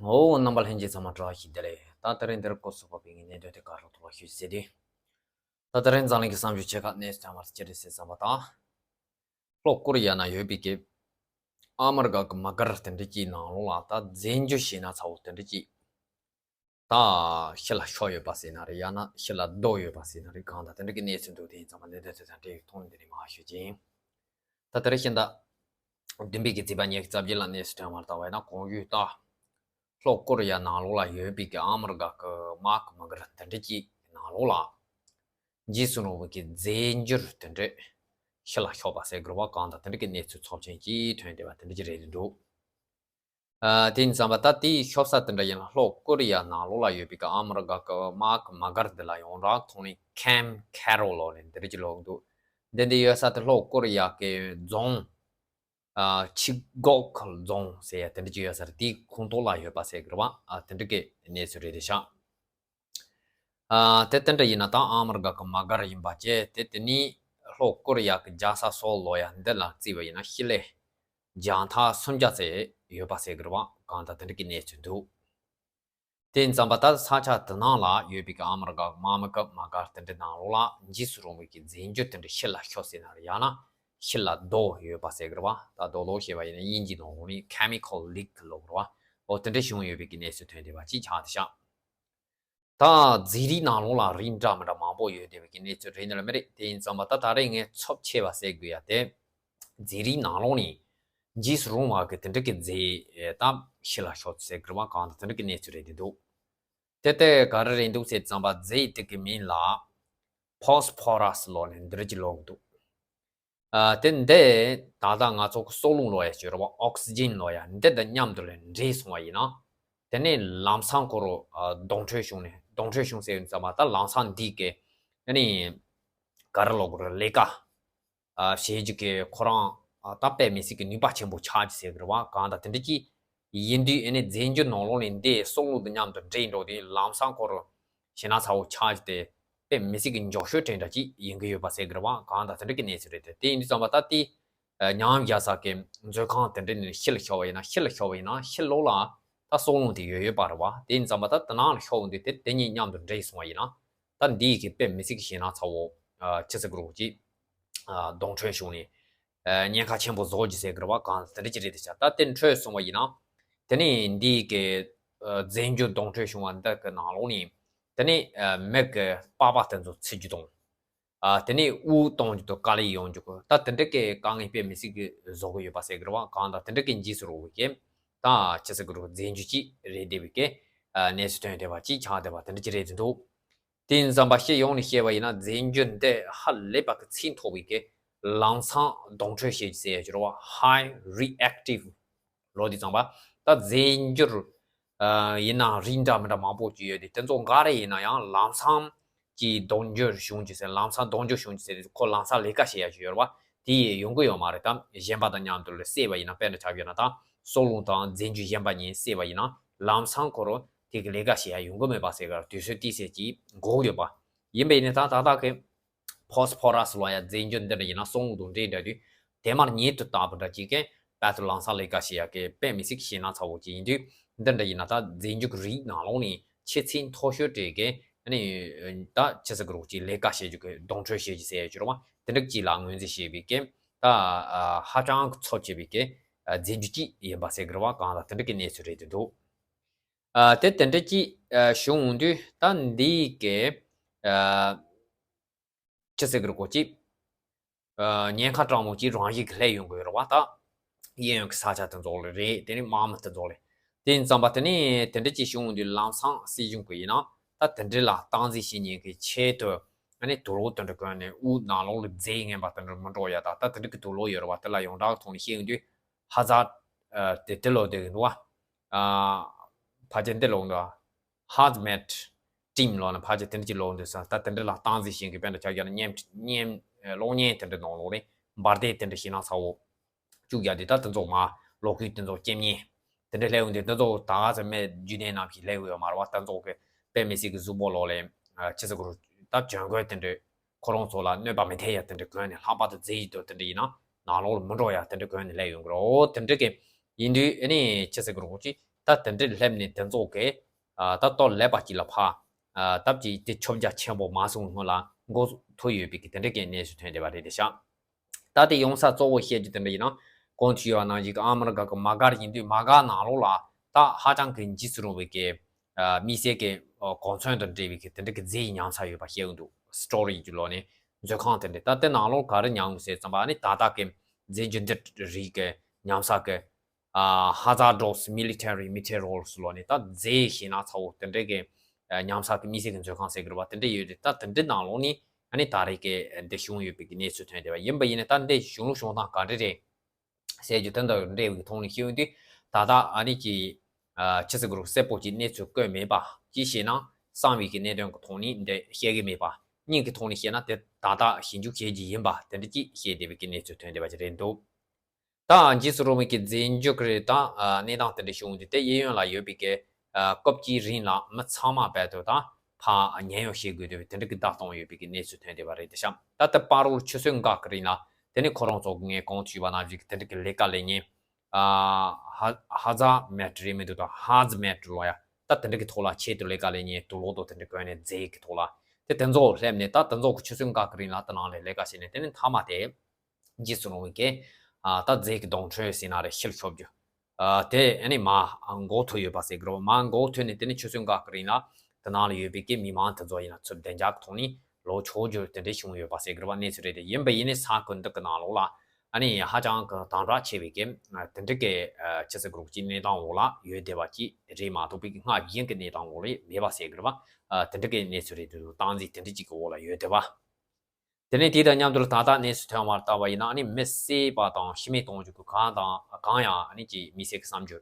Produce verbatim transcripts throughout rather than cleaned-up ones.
ཨོ། རྣམ་པ་ལྷན་རྒྱས་ཚང་མ་བཀྲ་ཤིས་བདེ་ལེགས། ད་དེ་རིང་འདིར་སྐོར་སོགས་པ་པའི་གནད་དོན་དེ་ག་རོ་ཐོག་ལ་ཞུས་ཟེར་དུས། ད་དེ་རིང་འཛམ་གླིང་གི་བསམ་ཞུ་ཆེ་ཁག་གནས་སུ་ཐོན་པར་ཅི་རེད་ཟེར་བསམ་པ་དང་། ལྷོ་ཀོ་རི་ཡ་ན་ཡོད་པའི་གི་ཨ་མི་རི་ཀ་གི་མ་གར་དེ་འདྲ་ཅིག་ནང་ལོགས་ལ་ད་རྫས་འགྱུར་ཞེད་སྣང་ཚ་བོ་དེ་འདྲ་ཅིག་ད་ཤི་ལ་ཤོར་ཡོད་པ་ཟེར་ན་རེད། ཡང་ན་ཤི་ལ་རྡོ་ཡོད་པ་ཟེར་ན་རེད། གང་ལྟར་དེ་འདྲ་གི་གནས་ཚུལ་འདུག་དེ་ཡིན་ཙང་མ་གནད་དོན་དེ་དང་འབྲེལ་བའི་ཐོག་ནས་འདི་ནས་མར་ཞུ་རྒྱུ་ཡིན། ད་དེ་རིང་ཤིང་རྟ་བདུན་པའི་གི་རྩིས་པ་ཉི་ཤུ་རྩ་བརྒྱད་ལ་གནས་སུ་ཐོན་པར་ལྟ་བས་ན། གོང་ཞུས་ལྟར་ལྷོ་ཀོ་རི་ཡ་ནང་ལོགས་ལ་ཡོད་པའི་གི་ཨ་མི་རི་ཀ་གི་དམག་གི་མ་གར་དེ་འདྲ་ཅིག་ནང་ལོགས་ལ་འཇིགས་སུ་རུང་བའི་གི་རྫས་འགྱུར་དེ་འདྲ་ཤི་ལ་ཤོར་བ་ཟེར་དགོས་པ། གང་ལྟར་དེ་འདྲ་གི་གནས་ཚུལ་ཚབས་ཆེན་ཅིག་ཐོན་བསྡད་པ་དེ་འདྲ་ཅིག་རེད་འདུག་ཨ། དེ་ཡིན་ཙང་མ་ད་དེའི་ཤོར་ས་དེ་འདྲ་ཡིན་ན་ལྷོ་ཀོ་རི་ཡ་ནང་ལོགས་ལ་ཡོད་པའི་གི་ཨ་མི་རི་ཀ་གི་དམག་གི་མ་གར་འདི་ལ་ཡོངས་གྲགས་ཐོག་ནས་ཁེམ་ཁེ་རོ་ལོ་ནས་འདི་འདྲ་ཅིག་ལབ་འདུག་འདི་འདི་ཡོད་ས་དེ་ལྷོ་ཀོ་རི་ཡ་གི་རྫོང་ཨ། ཆི་གོག་རྫོང་ཟེར་ཡ་དེ་འདྲ་ཅིག་ཡོད་ས་རེད། དེའི་ཁོངས་གཏོགས་ལ་ཡོད་པ་ཟེར་དགོས་རེད་པ། ཨ། དེ་འདྲ་གི་གནས་ཚུལ་རེད་དེ་ཤག་ཨ། དེ་དེ་འདྲ་ཡིན་ན་ད་ཨ་མི་རི་ཀ་གི་མ་གར་ཡིན་པ་བཅས་དེ། དེ་ནི་ལྷོ་ཀོ་རི་ཡ་གི་རྒྱལ་ས་སོལ་ལོ་ཡ་འདི་ལ་བརྩིས་པ་ཡིན་ན་ཤི་ལེ་རྒྱང་ཐག་སུམ་བརྒྱ་ཙམ་ཡོད་པ་ཟེར་དགོས་རེད་པ། གང་ལྟར་དེ་འདྲ་གི་གནས་ཚུལ་འདུག་དེ་ཡིན་ཙང་མ་ད་ས་ཆ་དེ་ནང་ལ་ཡོད་པའི་གི་ཨ་མི་རི་ཀ་དམག་མི་གི་མ་གར་དེ་འདྲའི་ནང་ལོགས་ལ་འཇིགས་སུ་རུང་བའི་གི་རྫས་འགྱུར་དེ་འདྲ་ཤི་ལ་ཤོར་ཟེར་ན་རེད། ཡང་ན་ཤི་ལ་རྡོ་ཡོད་པ་ཟེར་གི་རེད་པ། ད་རྡོ་ལོ་ཞེས་པ་ཡིན་ན་དབྱིན་ཇིའི་ནང་ལོགས་ནས་chemical leak ལབ་གི་རེད་པ། འོ་དེ་འདྲ་བྱུང་ཡོད་པའི་གི་གནས་ཚུལ་ཐོན་བསྡད་པ་ཅིག་ཆགས་བསྡད་ཤག་ད་རྫས་རིགས་ནང་ལོགས་ལ་རིགས་འདྲ་མི་འདྲ་མང་པོ་ཡོད་བསྡད་པའི་གི་གནས་ཚུལ་རེད་འདི་ལ་མི་རེད། དེ་ཡིན་ཙང་མ་ད་ད་རེས་ངས་ཚབས་ཆེ་བ་ཟེར་དགོས་ཡ་དེ། རྫས་རིགས་ནང་ལོགས་ནས་འཇིགས་སུ་རུང་བ་གི་དེ་འདྲ་གི་རྫས་ད་ཤི་ལ་ཤོར་ཟེར་གི་རེད་པ། གང་ལྟར་དེ་འདྲ་གི་གནས་ཚུལ་རེད་འདི་འདུག་དེ་ལྟ་ག་རེ་རེད་འདུག་ཟེར་ཙང་པ་རྫས་དེ་གི་མིང་ལ་ཕོ་སི་ཕོ་ར་སི་ལོ་ནས་འདི་འདྲ་ཅིག་ལབ་འདུག་ཨ། དེ་འདི་ད་ལྟ་ང་ཚོ་གི་སྲོག་རླུང་ལོ་ཡ་ཞུ་རེད་པ། ཨོག་སི་ཇན་ལོ་ཡ་འདི་དང་མཉམ་དུ་ལ་འདྲེས་སོང་བ་ཡིན་ན། དེ་ནས་ལམ་སང་ཁོ་རང་ཨ་གདོན་འདྲེ་བྱུང་ནས། གདོན་འདྲེ་བྱུང་ཟེར་ཙང་པ་ད་ལམ་སང་འདི་གི་ཨ་ནི་ག་རེ་ལབ་དགོས་རེད། ལས་ཀ་ཨ་བྱེད་རྒྱུ་གི་ཁོ་རང་ཨ་ད་དཔེ་མི་སྲིད་ཀྱི་ནུས་པ་ཆེན་པོ་ཆགས་ཀྱི་ཟེར་གི་རེད་པ། གང་ལྟར་དེ་འདྲ་ཅིག་ཡིན་དུས་ཨ་ནི་རྫས་འགྱུར་ནང་ལོགས་ནས་འདི་སྲོག་རླུང་དང་མཉམ་དུ་འདྲེས་འགྲོ་དུས་ལམ་སང་ཁོ་རང་ཞེད་སྣང་ཚ་བོ་ཆགས་ཀྱི་དེ་དཔེ་མི་སྲིད་ཀྱི་མགྱོགས་ཤོས་དེ་འདྲ་ཅིག་ཡིན་གི་ཡོད་པ་ཟེར་གི་རེད་པ། གང་ལྟར་དེ་འདྲ་གི་གནས་ཚུལ་རེད་དེ། དེ་ཡིན་དུས་ཙམ་པ་ད་དེ་ཨ་ཉམས་རྒྱག་ས་གི་མཛོད་ཁང་དེ་འདྲ་ནས་ཤི་ལ་ཤོར་བ་ཡིན་ན། ཤི་ལ་ཤོར་བ་ཡིན་ན་ཕྱི་ལོགས་ལ་ད་སྲོག་རླུང་དེ་ཡོད་ཡོད་པ་རེད་པ། དེ་ཡིན་ཙམ་པ་ད་དེ་ནང་ལ་ཤོར་འོང་དུས་དེ་དེ་གཉིས་མཉམ་དུ་འདྲེས་སོང་བ་ཡིན་ན། ད་འདི་ཡི་གི་དཔེ་མི་སྲིད་ཀྱི་ཞེད་སྣང་ཚ་བོ་ཨ་ཅི་ཟེར་དགོས་རེད་པ། ཅིག་ཨ་གདོན་འདྲེ་བྱུང་ནས་ཨ་ཉེན་ཁ་ཆེན་པོ་བཟོ་རྒྱུ་ཟེར་གི་རེད་པ། གང་དེ་འདྲ་ཅིག་རེད་དེ་ཤག་ད་དེ་འཕྲོད་སོང་བ་ཡིན་ན། དེ་ནས་འདི་ཡི་གི་ཨ་རྫས་འགྱུར་གདོན་འདྲེ་བྱུང་བ་འདི་གི་ནང་ལོགས་ནས་དེ་ནས་ཨ་མི་གི་པགས་པ་དེ་ཚོ་ཚིག་རྒྱུ་དང་། ཨ་དེ་ནས་དབུགས་གཏོང་རྒྱུ་དང་དཀའ་ལས་ཡོང་རྒྱུ་གི་ད་དེ་འདྲ་གི་དཀའ་ངལ་དཔེ་མི་སྲིད་ཀྱི་བཟོ་གི་ཡོད་པ་ཟེར་གི་རེད་པ། གང་ལྟར་དེ་འདྲ་གི་འཇིགས་སུ་རུང་བའི་གི་ད་ཅི་ཟེར་དགོས་རེད་པ། རྫས་འགྱུར་ཅིག་རེད་བསྡད་པའི་གི་ཨ་གནས་ཚུལ་ཐོན་བསྡད་པ་ཅིག་ཆགས་བསྡད་པ་དེ་འདྲ་ཅིག་རེད་འདུག་དེ་ཡིན་ཙམ་པ་སྤྱི་ཡོངས་ནས་བཤད་པ་ཡིན་ན་རྫས་འགྱུར་འདི་ཧ་ལས་པ་གི་ཚད་མཐོ་བའི་གི་ལམ་སང་གདོན་འདྲེ་བྱེད་ཀྱི་ཟེར་ཡ་ཅིག་རེད་པ། ཧའི་རི་ཨེག་ཊིབ་ལབ་དུས་ཙམ་པ་ད་རྫས་འགྱུར་ཨ་ཡིན་ན་རིགས་འདྲ་མི་འདྲ་མང་པོ་ཅིག་ཡོད་དེ། དེ་ཚོ་འགའ་རེ་ཡིན་ན་ཡང་ལམ་སང་གི་གདོན་འགྱུར་བྱུང་རྒྱུ་ཟེར། ལམ་སང་གདོན་འགྱུར་བྱུང་རྒྱུ་ཟེར་དུས་ཁོ་ལམ་སང་ལས་ཀ་བྱེད་ཡ་ཅིག་ཡོད་རེད་པ། དེ་ཡོང་གི་ཡོད་མ་རེད། ད་གཞན་པ་དང་མཉམ་དུ་ལ་བསྲེས་པ་ཡིན་ན། དཔེར་ན་ཆ་བཞག་ན་ད་སྲོག་རླུང་དང་རྫས་འགྱུར་གཞན་པ་གཉིས་བསྲེས་པ་ཡིན་ན་ལམ་སང་ཁོ་རང་དེ་གི་ལས་ཀ་བྱེད་ཡ་ཡོང་གི་མེད་པ་ཟེར་གི་རེད། དུས་ཚོད་ཏོག་ཙམ་ཅིག་འགོར་གི་ཡོད་པ་ཡིན་པ་ཡིན་ན། ད་ད་ལྟ་གི་ཕོ་སི་ཕོ་ར་སི་ལབ་ཡ་རྫས་འགྱུར་འདི་འདྲ་ཡིན་ན་སྲོག་རླུང་དང་འདྲེས་འདྲ་དུས་དེ་མར་ཉེ་དུ་བཏང་བ་འདྲ་ཅིག་གི་དཔེ་དེ་ལམ་སང་ལས་ཀ་བྱེད་ཡ་གི་དཔེ་མི་སྲིད་ཀྱི་ཞེད་སྣང་ཚ་བོ་ཅིག་ཡིན་དུས། འདི་འདྲ་ཡིན་ན་ད་རྫས་འགྱུར་གྱི་རིགས་ནང་ལོགས་ནས་ཆེས་ཚད་མཐོ་ཤོས་དེ་གི་ཨ་ནི་ད་ཅི་ཟེར་དགོས་རེད་པ། ཅིག་ལས་ཀ་བྱེད་རྒྱུ་གི་གདོན་འདྲེ་བྱེད་རྒྱུ་ཟེར་ཡ་ཅིག་རེད་པ། དེ་འདྲ་ཅིག་ལ་ངོས་འཛིན་བྱས་པའི་གི་ད་ཨ་ཧ་ཅང་གི་ཚབས་ཆེ་བའི་གི་ཨ་རྫས་འགྱུར་ཅིག་ཡིན་པ་ཟེར་གི་རེད་པ། གང་ལྟར་དེ་འདྲ་གི་གནས་ཚུལ་རེད་འདུག་ཨ་དེ་དེ་འདྲ་ཅིག་ཨ་བྱུང་འོང་དུས་ད་འདི་གི་ཨ་ཅི་ཟེར་གི་རེད་པ། ཅིག་ཨ་ཉེན་ཁ་དྲག་མོ་ཅིག་རང་བཞིན་གྱིས་སླེབས་ཡོང་གི་ཡོད་རེད་པ། ད་གཡས་གཡོན་གྱི་ས་ཆ་དེ་ཚོ་ལ་རེད། དེ་ནས་དམག་མི་དེ་ཚོ་ལ། དེ་ཡིན་ཙམ་པ་དེ་ནས་དེ་འདྲ་ཅིག་བྱུང་འོང་དུས་ལམ་སང་སྲིད་གཞུང་གིས་ཡིན་ན་ད་དེ་འདྲ་ལ་སྟངས་འཛིན་བྱེད་མཁན་གྱི་ཆེད་དུ་ཨ་ནི་དུག་ལོག་དེ་འདྲ་གོན་ནས་དབུགས་ནང་ལོགས་ལ་རྫས་ངན་པ་དེ་འདྲ་མི་འགྲོ་ཡ། ད་ད་དེ་འདྲ་གི་དུག་ལོག་ཡོད་རེད་པ། དེ་ལ་ཡོངས་གྲགས་ཐོག་ནས་བཤད་ཡོང་དུས་ཧ་ཛར་ཨ་དེ་དེ་ལོ་དེ་གི་འདུག་པ། ཨ་ཕལ་ཆེར་འདི་ལོ་འདུག་པ། ཧ་ཛ་མེཊ་ཊིམ་ལབ་ནས་ཕལ་ཆེར་དེ་འདྲ་ཅིག་ལབ་འདུག་ས། ད་དེ་འདྲ་ལ་སྟངས་འཛིན་བྱེད་མཁན་གྱི་དཔེར་ན་ཆ་བཞག་ན་བརྙན་བརྙན་གློག་བརྙན་དེ་འདྲ་ནང་ལོགས་ནས་འབར་མདེལ་དེ་འདྲ་ཞེད་སྣང་ཚ་བོ་བཅུག་ཡ་དེ། ད་དེ་ཚོ་མར་གློག་སྐུད་དེ་ཚོ་རྐྱེན་ངན་དེ་འདྲ་སླེབས་ཡོང་དུས་དེ་ཚོ་ད་ག་ཚོད་མི་རྒྱུན་ལྡན་ནང་བཞིན་སླེབས་ཡོད་མ་རེད་པ། དེ་ཚོ་གི་དཔེ་མི་སྲིད་ཀྱི་གཟུགས་པོ་ལོགས་ལ་ཨ་ཅི་ཟེར་དགོས་རེད། ད་གྱོན་གོས་དེ་འདྲ་ཁོ་རང་ཚོ་ལ་གནོད་པ་མི་ཐེབས་ཡ་དེ་འདྲ་གོན་ནས། ལྷག་པར་དུ་རྫས་ཡོད་དོ་དེ་འདྲ་ཡིན་ན་ནང་ལོགས་ལ་མི་འགྲོ་ཡ་དེ་འདྲ་གོན་ནས་སླེབས་ཡོང་གི་རེད། འོ་དེ་འདྲ་གི་ཡིན་དུས་ཨ་ནི་ཅི་ཟེར་དགོས་རེད་པ། ཅིག་ ད་དེ་འདྲའི་སླེབས་ནས་དེ་ཚོ་གི་ད་ལྟོ་ལེགས་པ་ཅིག་ལ་ཕ་ད་ཅིག་དེ་ཁྱབ་རྒྱ་ཆེན་པོ་མ་སོང་སྔོན་ལ་འགོ་ཐུག་ཡོད་པའི་གི་དེ་འདྲ་གི་གནས་ཚུལ་ཐོན་བསྡད་པ་རེད་དེ་ཤག་ད་དེ་ཡོང་ས་གཙོ་བོ་བཤད་རྒྱུ་དེ་འདྲ་ཡིན་ན། གོང་དུ་ཞུས་པ་ནང་བཞིན་གྱི་ཨ་མི་རི་ཀ་གི་མ་གར་ཡིན་དུས་མ་གར་ནང་ལོགས་ལ་ད་ཧ་ཅང་གི་འཇིགས་སུ་རུང་བའི་གི་དམིགས་བསལ་གྱི་གོ་མཚོན་དང་འབྲེལ་བའི་གི་དེ་འདྲ་གི་རྫས་ཉམས་ས་ཡོད་པ་བཤད་ཀྱི་འདུག་སི་ཊོ་རི་གི་ལོགས་ནས་མཛོད་ཁང་དེ་འདྲ། ད་དེ་ནང་ལོགས་ག་རེ་ཉམས་ཟེར་ཙམ་པ་ནི་ད་ལྟ་གི་རྫས་འགྱུར་འདི་རིགས་གི་ཉམས་ས་གི་ཨ་ཧ་ཛར་ཌོ་སི་མི་ལི་ཊེ་རི་མེ་ཊི་རི་ཡལ་སི་ལོགས་ནས་ད་རྫས་ཤིང་ནགས་ཚ་བོ་དེ་འདྲ་གི་ཉམས་ས་གི་དམིགས་བསལ་གྱི་མཛོད་ཁང་ཟེར་གི་རེད་པ། དེ་འདྲ་ཡོད་རེད། ད་དེ་འདྲ་ནང་ལོགས་ནས་ཨ་ནི་ད་རེས་ཀྱི་འདི་བྱུང་ཡོད་པའི་གི་གནས་ཚུལ་ཐོན་བསྡད་པ་ཡིན་པ་ཡིན་ན། ད་འདི་གཞུང་ལུགས་བྱུང་སྟངས་ག་འདྲ་རེད་ཟེར་རྒྱུ་དེ་དང་འབྲེལ་བའི་ཐོག་ནས་ཤེས་ཡོན་དུས་ད་ལྟ་ཨ་ནི་ཀྱི་ཆི་ཟེར་དགོས་རེད། གསལ་པོ་ཅིག་གནས་ཚུལ་བཀོད་མེད་པ་ཅིག་བྱས་ན་གསང་བའི་གི་གནད་དོན་གྱི་ཐོག་ནས་འདི་བཤད་གི་མེད་པ། སྙིང་གི་ཐོག་ནས་བཤད་ན་དེ་ད་ལྟ་ཞིབ་འཇུག་བྱེད་རྒྱུ་ཡིན་པ་དེ་འདྲ་ཅིག་བཤད་བསྡད་པའི་གི་གནས་ཚུལ་ཐོན་བསྡད་པ་ཅིག་རེད་འདུག་ད་འཇིགས་སུ་རུང་བའི་གི་རྫས་འགྱུར་གྱི་རེད། ད་གནས་སྟངས་དེ་འདྲ་བྱུང་དུས་དེ་གཡས་གཡོན་ལ་ཡོད་པའི་གི་སྐབས་ཀྱི་རིང་ལ་མི་ཚང་མ་རྦད་དེ་ད་ཕར་ཉེན་གཡོལ་བྱེད་དགོས་འདུག་པའི་དེ་འདྲ་གི་བརྡ་གཏོང་ཡོད་པའི་གི་གནས་ཚུལ་ཐོན་བསྡད་པ་རེད་དེ་ཤག་ད་ལྟ་དཔའ་རོལ་ཆུ་ཚོད་འགའ་གི་རིང་ལ་དེ་ནི་ཁོ་རང་ཚོ་གི་ངས་གོང་དུ་ཞུས་པ་ནང་བཞིན་གི་དེ་འདྲ་གི་ལས་ཀ་ལས་མཁན་ཧ་ཧ་ཛ་མེ་ཊི་རེད་མི་འདུག་ད་ཧ་ཛ་མེ་ཊི་ལོ་ཡ། ད་དེ་འདྲ་གི་ཐོག་ལ་ཆེད་དུ་ལས་ཀ་ལས་མཁན་དུག་ལོག་དང་དེ་འདྲ་གོན་ནས་རྫས་ཀྱི་ཐོག་ལ་དེ་དེ་ཚོ་སླེབས་ནས། ད་དེ་ཚོ་གི་ཆུ་ཚོད་འགའ་གི་རིང་ལ་དེ་ནང་ལ་ལས་ཀ་བྱས་ནས་དེ་ནི་མཐའ་མ་དེ་འཇིགས་སུ་རུང་བའི་གི་ཨ་ད་རྫས་ཀྱི་གདོན་ཁྲོད་ཟེར་ན་རེད། ཤི་ལ་ཤོར་རྒྱུ། ཨ་དེ་ཨ་ནི་མར་འགོ་ཐུག་ཡོད་པ་ཟེར་གི་རེད་པ། མར་འགོ་ཐུག་ནས་དེ་ནི་ཆུ་ཚོད་འགའ་གི་རིང་ལ་དེ་ནང་ལ་ཡོད་པའི་གི་མི་མང་དེ་ཚོ་ཡིན་ན་ཚུར་བདེ་འཇགས་ཀྱི་ཐོག་ནས་ལོག་ཆོག་རྒྱུ་དེ་འདྲ་བྱུང་ཡོད་པ་ཟེར་གི་རེད་པ། གནས་ཚུལ་རེད་དེ། ཡིན་པ་ཡིན་ནའི་ས་ཁུལ་འདི་གི་ནང་ལོགས་ལ་ཨ་ནི་ཧ་ཅང་གི་དམ་དྲག་ཆེ་བའི་གི་ཨ་དེ་འདྲ་གི་ཨ་ཆི་ཟེར་དགོས་རེད། གཅིག་གནས་སྟངས་འོག་ལ་ཡོད་བསྡད་པ་ཅིག་རེད་མ་གཏོགས་པའི་གི་སྔར་བཞིན་གི་གནས་སྟངས་འོག་ལ་མེད་པ་ཟེར་གི་རེད་པ། ཨ་དེ་འདྲ་གི་གནས་ཚུལ་རེད་དེ་འདུག་སྟངས་འཛིན་དེ་འདྲ་གཅིག་གི་འོག་ལ་ཡོད་བསྡད་པ། དེ་ནས་དེ་དང་མཉམ་དུ་ད་ལྟ་གནས་ཚུལ་ཐོན་པར་བལྟས་པ་ཡིན་ན། ཨ་ནི་མི་བསད་པ་དང་ཤི་རྨས་གཏོང་རྒྱུ་གི་གང་དང་གང་ཡང་ཨ་ནི་ཅིག་དམིགས་བསལ་གྱི་བསམ་རྒྱུ་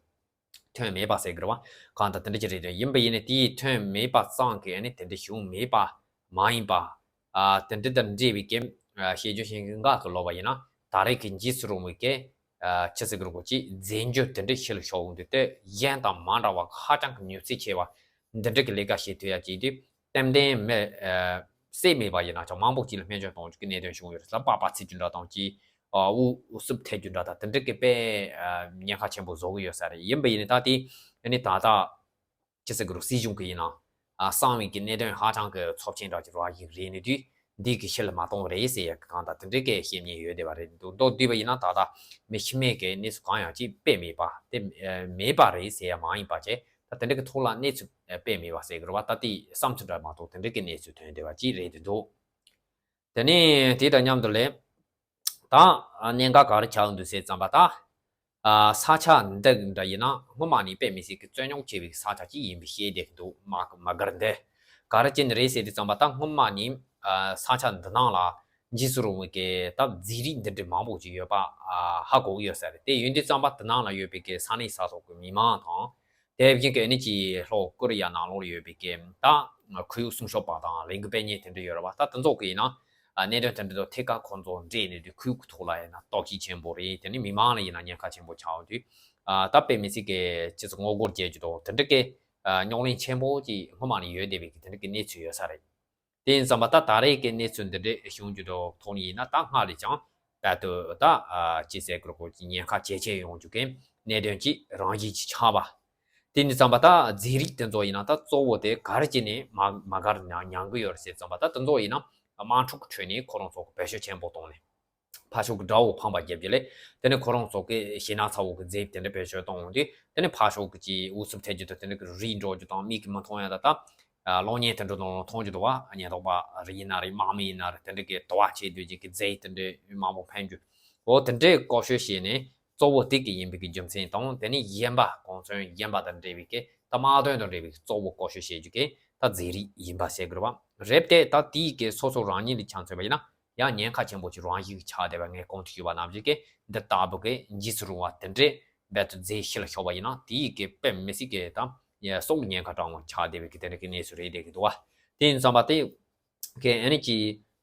ཐོན་མེད་པ་ཟེར་གི་རེད་པ། གང་ལྟར་དེ་འདྲ་ཅིག་རེད་དེ། ཡིན་པ་ཡིན་ནའི་དེ་ཐོན་མེད་པ་ཙམ་གྱིས་ཨ་ནི་དེ་འདྲ་བྱུང་མེད་པ་མ་ཡིན་པ། ཨ་དེ་འདྲ་དང་འབྲེལ་བའི་གི་ཨ་བཤད་རྒྱུ་ཤེས་མཁན་འགའ་གིས་ལབ་པ་ཡིན་ན། ད་རེས་ཀྱི་འཇིགས་སུ་རུང་བའི་གི་ཨ་ཆི་ཟེར་གི་རེད་གོ། ཅིག་རྫས་འགྱུར་དེ་འདྲ་ཤི་ལ་ཤོར་འོང་དུས་དེ་གཞན་དང་མ་འདྲ་བ་ཧ་ཅང་གི་མྱུར་ཚད་ཆེ་བ་འདི་འདྲ་གི་ལས་ཀ་བྱེད་ཐུབ་ཡ་ཅིག་དེ། ཏན་ཏན་མི་ཨ་བསད་མེད་པ་ཡིན་ན་ཅང་མང་པོ་ཅིག་ལ་རྨས་སྐྱོན་གཏོང་རྒྱུ་གི་གནད་དོན་བྱུང་ཡོད་རེད། ལག་པ་ཚིག་རྒྱུ་འདྲ་དང་ཅིག་ཨ་དབུ་དབུ་སུབ་ཐེབས་རྒྱུ་འདྲ་དང་དེ་འདྲ་གི་དཔེ་ཨ་ཉེན་ཁ་ཆེན་པོ་བཟོ་གི་ཡོད་ས་རེད། ཡིན་པ་ཡིན་ནའི་ད་དེ་ཨ་ནི་ད་ལྟ་ཅི་ཟེར་གི་རེད། སྲིད་གཞུང་གི་ཡིན་ན་ཨ་གསང་བའི་གི་གནད་དོན་ཧ་ཅང་གི་ཚབས་ཆེན་འདྲ་ཅིག་ར་ཞིག་རེད་ནི་དུས། འདི་གི་ཕྱི་ལ་མ་གཏོང་རེད་ཟེར་ཡ་གི་གང་ལྟར་དེ་འདྲའི་གི་བཤད་མཁན་ཡོད་བསྡད་པ་རེད་འདུག་མདོར་བསྡུས་པ་ཡིན་ན་ད་ལྟ་མི་ཤི་རྨས་ཀྱི་གནས་ཚུལ་གང་ཡང་ཅིག་དཔེ་མེད་པ་དེ་ཨ་མེད་པ་རེད་ཟེར་ཡ་མ་ཡིན་པ་བྱས། ད་དེ་འདྲ་གི་ཐོག་ལ་གནས་ཚུལ་ཨ་དཔེ་མེད་པ་ཟེར་གི་རེད་པ། ད་དེ་བསམ་ཚུལ་འདྲ་མ་གཏོགས་དེ་འདྲ་གི་གནས་ཚུལ་ཐོན་བསྡད་པ་ཅིག་རེད་འདུག་དེ་ནས་དེ་དང་མཉམ་དུ་ལས་ད་ཨ་གནད་འགག་ག་རེ་ཆགས་འདུག་ཟེར་ཙམ་པ། ད་ཨ་ས་ཆ་འདི་འདྲ་ཡིན་ན་སྔོན་མ་ནས་དཔེ་མི་སྲིད་ཀྱི་རྩོད་རྙོག་ཆེ་བའི་ས་ཆ་ཅིག་ཡིན་པའི་བཤད་བསྡད་ཀྱི་འདུག་མ་མ་གར་འདི་ག་རེ་བྱས་ནས་རེད་ཟེར་དུས་ཙམ་པ། ད་སྔོན་མ་ནས་ཨ་ས་ཆ་འདི་ནང་ལ་འཇིགས་སུ་རུང་བའི་གི་ད་རྫས་རིགས་འདི་འདྲ་མང་པོ་ཅིག་ཡོད་པ་ཨ་ཧ་གོ་གི་ཡོད་ས་རེད། དེ་ཡིན་དུས་ཙམ་པ་དེ་ནང་ལ་ཡོད་པའི་གི་ས་གནས་ས་ཐོག་གི་མི་མང་དང་། དེ་བཞིན་གྱི་ཨ་ནི་ཅིག་ལྷོ་ཀོ་རི་ཡ་ནང་ལོགས་ལ་ཡོད་པའི་གི་ད་ཁོར་ཡུག་སྲུང་སྐྱོབ་པ་དང་ལས་འགུལ་སྤེལ་མཁན་དེ་འདྲ་ཡོད་རེད་པ། ད་དེ་ཚོ་གི་ཡིན་ན་ཨ་གནད་དོན་དེ་འདྲ་དང་ཐད་ཀར་ཁོང་ཚོ་འདྲེས་ནས་དུས་ཁོར་ཡུག་གི་ཐོག་ལ་ཡིན་ན་སྟོབས་ཤུགས་ཆེན་པོ་རེད། དེ་ནི་མི་མང་ལ་ཡིན་ན་ཉེན་ཁ་ཆེན་པོ་ཆགས་འོང་དུས། ཨ་ད་དཔེ་མི་སྲིད་ཀྱི་ཅི་ཙམ་ངོ་རྒོལ་བྱེད་རྒྱུ་དང་དེ་འདྲ་གི་ཨ་རྙོག་གླེང་ཆེན་པོ་ཅིག་སྔོན་མ་ནས་ཡོད་བསྡད་པའི་གི་དེ་འདྲ་གི་གནས་ཚུལ་ཡོད་ས་རེད། དེ་ཡིན་ཙམ་པ་ད་ད་རེས་ཀྱི་གནས་ཚུལ་འདི་འདྲ་བྱུང་རྒྱུ་དང་ཐོག་ནས་ཡིན་ན། ད་སྔར་ལས་ཀྱང་རྦད་དེ་ད་ཨ་ཅི་ཟེར་དགོས་རེད་གོ། ཉེན་ཁ་ཇེ་ཆེ་ཡོང་རྒྱུ་གི་གནད་དོན་ཅིག་རང་བཞིན་ཅིག་ཆགས་པ། དེ་ཡིན་ཙམ་པ་ད་རྫས་རིགས་དེ་ཚོ་ཡིན་ན་ད་གཙོ་བོ་དེ་ག་རེ་བྱས་ནས་མ་མ་གར་ཉམས་ཉམས་ཀྱི་ཡོད་རེད་ཟེར་ཙམ་པ། ད་དེ་ཚོ་ཡིན་ན་དམག་འཁྲུག་གི་ཁྲོད་ནས་ཁོ་རང་ཚོ་གི་བེད་སྤྱོད་ཆེན་པོ་བཏང་ནས། ཕར་ཕྱོགས་ཀྱི་དགྲ་བོ་ཕམ་པ་བརྒྱབ་རྒྱུ་ལས། དེ་ནས་ཁོ་རང་ཚོ་གི་ཞེད་སྣང་ཚ་བོ་གི་རྫས་དེ་འདྲ་བེད་སྤྱོད་གཏོང་འོང་དུས། དེ་ནས་ཕར་ཕྱོགས་ཀྱི་ཅིག་དབུ་སུབ་ཐེབས་རྒྱུ་དང་། དེ་འདྲ་གི་རིལ་འགྲོ་རྒྱུ་དང་། མིག་གིས་མི་མཐོང་ཡ་ད་ལྟ་ཨ་གློག་བརྙན་དེ་འདྲ་ནང་ལ་མཐོང་རྒྱུ་འདུག་པ། ཉེན་རྟོག་པ་རེ་ཡིན་ན་རེད། དམག་མི་ཡིན་ན་རེད། དེ་འདྲ་གི་དུ་བ་ཆེ་དུས་ཅིག་གི་རྫས་དེ་འདྲ་མང་པོ་འཕེན་རྒྱུ། འོ་དེ་འདྲའི་བཀོལ་སྤྱོད་བྱས་ནས་གཙོ་བོ་དེ་གི་ཡིན་པའི་གི་རྒྱུ་མཚན་དང་། དེ་ནས་གཞན་པ་གོ་མཚོན་གཞན་པ་དང་འབྲེལ་བའི་གི་ད་དམག་དོན་དང་འབྲེལ་བའི་གི་གཙོ་བོ་བཀོལ་སྤྱོད་བྱེད་རྒྱུ་གི་ད་རྫས་རིགས་ཡིན་པ་ཟེར་དགོས་རེད་པ། རེད་དེ། ད་དེའི་གི་སོ་སོ་རང་ཉིད་ལ་ཆ་མཚོན་པ་ཡིན་ན། ཡང་ཉེན་ཁ་ཆེན་པོ་ཅིག་རང་བཞིན་གྱིས་ཆགས་བསྡད་པ། ངས་གོང་དུ་ཞུས་པ་ནང་བཞིན་གྱི་འདི་ལྟ་བུ་གི་འཇིགས་སུ་རུང་བ་དེ་འདྲས་རྦད་དེ་རྫས་ཤི་ལ་ཤོར་བ་ཡིན་ན། དེ་ཡི་གི་དཔེ་མི་སྲིད་ཀྱི་དང་སྲོག་ལ་ཉེན་ཁ་དྲག་མོ་ཆགས་བསྡད་པའི་གི་དེ་འདྲ་གི་གནས་ཚུལ་རེད་བསྡད་ཀྱི་འདུག་བ། དེ་ཡིན་ཙམ་པ་དེ་གི་ཨ་ནི་ཀྱི་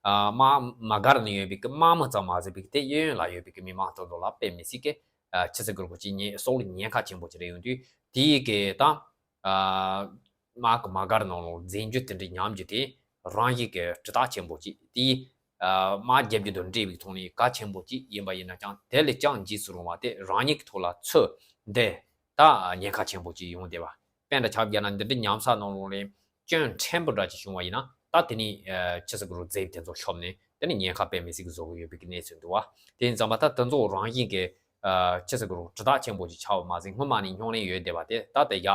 ཨ་མ་མ་གར་ནང་ཡོད་པའི་གི་དམག་མི་ཙམ་མ་ཟད་པའི་གི་དེ་གཡས་གཡོན་ལ་ཡོད་པའི་གི་མི་མང་དེ་ཚོ་ལ་དཔེ་མི་སྲིད་ཀྱི་ཨ་ཆི་ཟེར་དགོས་རེད་གོ། ཅིག་ཉེ་སྲོག་ལ་ཉེན་ཁ་ཆེན་པོ་ཅིག་རེད་ཡོང་དུས། དེ་ཡི་གི་དང་། ཨ་དམག་གི་མ་གར་ནང་ལོགས་རྫས་འགྱུར་དེ་འདྲའི་ཉམས་རྒྱུ་དེ་རང་བཞིན་གྱི་གྲུབ་རྟགས་ཆེན་པོ་ཅིག་དེ་ཨ་དམག་རྒྱག་རྒྱུ་དང་འབྲེལ་བའི་ཐོག་ནས་གལ་ཆེན་པོ་ཅིག་ཡིན་པ་ཡིན་ན་ཀྱང་། དེ་ལས་ཀྱང་འཇིགས་སུ་རུང་བ་དེ་རང་ཉིད་ཀྱི་ཐོག་ལ་ཚུར་འདི་ ད་ཉེན་ཁ་ཆེན་པོ་ཅིག་ཡོང་བསྡད་པ། དཔེ་འདྲ་ཆ་བཞག་ན་འདི་འདྲའི་ཉམས་སྣང་ནང་ལོགས་ནས་སྐྱོན་ཕྲན་བུ་འདྲ་ཅིག་བྱུང་བ་ཡིན་ན་ད་དེ་ནི་ཆི་ཟེར་དགོས་རུང་རྫས་དེ་ཚོ་ཤོར་ནས་དེ་ནི་ཉེན་ཁ་དཔེ་མི་སྲིད་ཀྱི་བཟོ་གི་ཡོད་པའི་གི་གནས་ཚུལ་འདུག་བ། དེ་ཡིན་ཙང་མ་ད་དེ་ཚོ་རང་བཞིན་གྱི་ཆི་ཟེར་དགོས་རུང་དྲི་རྟགས་ཆེན་པོ་ཅིག་ཆགས་པ་མ་ཟད་སྔོན་མ་ནས་སྨྱུང་གནས་ཡོད་བསྡད་པ་དེ་ད་དེ་ཡ་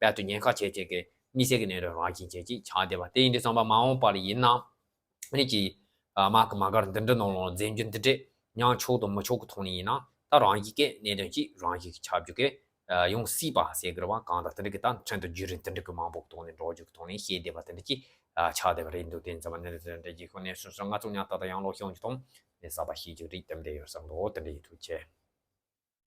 དཔལ་དུ་ཉེན་ཁ་ཆེ་ཆེ་གི་དམིགས་བསལ་གྱི་གནད་དོན་རང་བཞིན་ཅན་ཅིག་ཆགས་བསྡད་པ་དེ་ཡིན་དུས་ཙམ་པ་མ་འོངས་པ་ལ་ཡིན་ན་ཨ་ནི་ཅིག་དམག་གི་དམག་སྒར་འདི་འདྲ་ནང་ལོགས་རྫས་འགྱུར་འདི་འདྲས་མྱངས་ཆོག་དང་མི་ཆོག་གི་ཐོག་ནས་ཡིན་ན་ད་རང་བཞིན་གྱི་གནད་དོན་ཅིག་རང་བཞིན་གྱི་ཁྱབ་རྒྱུ་གི་ཡོང་སྲིད་པ་ཟེར་གི་རེད་བ། གང་ལྟར་དེ་འདྲ་གི་ད་ཁྲིན་ཏུ་བརྒྱུད་རིམ་དེ་འདྲ་གི་མང་པོ་གི་ཐོག་ནས་འགྲོ་རྒྱུ་གི་ཐོག་ནས་བཤད་བསྡད་པ་དེ་འདྲ་ཅིག་ཆགས་བསྡད་པ་རེད་འདུག་དེ་ཡིན་ཙང་མ་གནད་དོན་དེ་འདྲ་ཅིག་ཁོ་ནས་སོ་སོ་ང་ཚོ་ཉག་ཏག་ཏག་ཡང་ལོག་ཤོང་རྒྱུ་དང་ནས་གསར་པ་ཤེས་རྒྱུ་རིགས་དེ་འདྲ་ཡོད་བསམ་འདུག་དེ་འདྲ་ཡིན་ཐུགས་རྗེ་ཆེ།